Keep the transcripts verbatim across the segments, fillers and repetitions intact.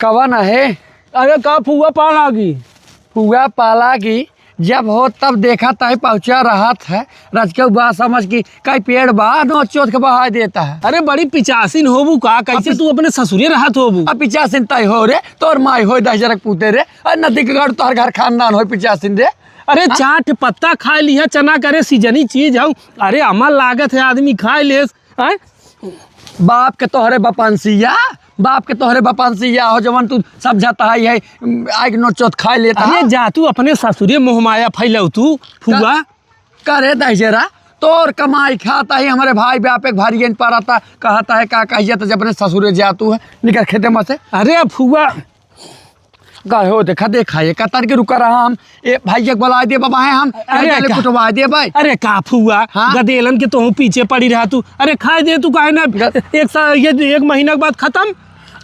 कवन है? अरे का फुआ पाला की? फुआ पाला की, जब हो तब देखा तही पहुँचा रहत है। रजके बा समझ की कई पेड़ बा, नोच चोच के बहाय देता है। अरे बड़ी पिचासिन होबू का? कैसे अब तू अपने ससुरे रहत होबू? अब पिचासिन तय हो रे, तोर माई होय दस जरक पूते रे। अरे नदी के गाड़ तोहर घर खानदान होय पिचासिन रे। अरे हाँ? चाट पत्ता खाए लिहा, चना करे सीजनी चीज हऊ। अरे अमल लागत है, आदमी खाए लेस। हैं? बाप के तोहरे बपंसिया, बाप के तोहरे बपंसिया हो, जवन तू समझता है, है, आइक नोच चोच खाए लेता अरे है। जा तू अपने ससुरे मोहमाया फैलाऊ तू, फुआ। का-, करे दहिजरा, तोर कमाई खाता ही हमरे भाई बाप एक भारी गेंद पारता, कहता है का कहिए तो जब अपने ससुरे जा तू है, निकल खेते में से। अरे फुआ, का हो, देखा, देखा, ये कतर के रुका रहा हम। ए, भाई, एक बुला दे बाबा, है हम। अरे, अरे, का कुटवा दे भाई। अरे, का फुआ, हाँ? गदेलन के तोहू पीछे पड़ी रहा तू। अरे, खाए दे तू, काहे ना? ग- एक सा-, ये एक महीना के बाद खत्म।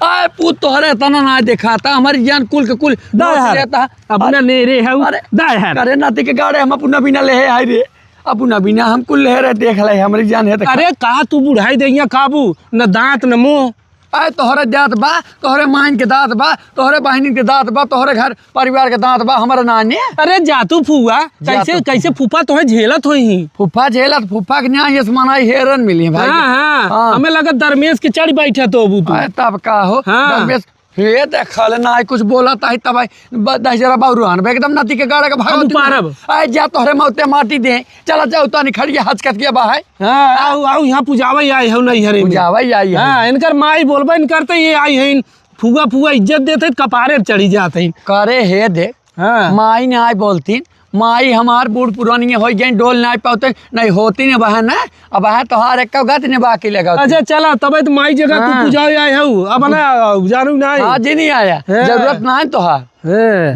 आए, पूत तोहरे इतना ना देखा था, हमारी जान कुल के कुल दा नोच यार, लेता। अब ना अरे, ले रे है, अरे, दा यार। अरे, नाती के गाड़े हम अपना बिना ले है, हाय रे। अपना बिना हम कुल ले रहे, देख ले, हमारी जान है तो। अरे, का तू बुढ़ाई दे यहाँ काबू, न दांत, न मुंह। आए तोहरे जात बा, तोहरे माइन के दांत बा, तोहरे बहिनी के दांत बा, तोहरे घर परिवार के दांत बा, हमरा नाने। अरे जा तू फुआ, जा कैसे, तू। कैसे फूफा तोहे झेलत होई ही? फूफा झेलत, फूफा के न्याय यस मनाई हेरन मिली भाई। हाँ, हाँ, हाँ। हमें लगा दरमेश के चढ़ बैठा तो अबू तू। अरे तब का हो, हाँ। दरमेश, ये देख ले ना, कुछ बोला ताही तब आई, ब-, दहिजरा बाबू रोहन बे एकदम नदी के गाड़े के भागो हम तू। पारब। आए जा तोहरे मौते माटी दे, चला जाओ तानी खड़िया हचकत के बा है। हाँ, आओ, आओ, यहाँ पुजावे आई हौ नैहरे में। पुजावे आई हौ। हाँ, इनकर माई बोलबे न करते, ये आई हैं, फुआ, फुआ इज्जत देते, कपारे चढ़ी जाते हैं। करे हे दे, हाँ। माई ने आई बोलतीन, माई हमार बूढ़ पुरानी हो गई, डोल नहीं पाते, नहीं होती नहीं बहन है, अब है तोहार एक गत ने बाकी लगा। अच्छा, चला, तबे तो माई जगह तू हाँ। पुजावे आए हौ, अब ना, जानू ना। हाँ जी, नहीं आया, हाँ। जरूरत ना है तोहार। हाँ।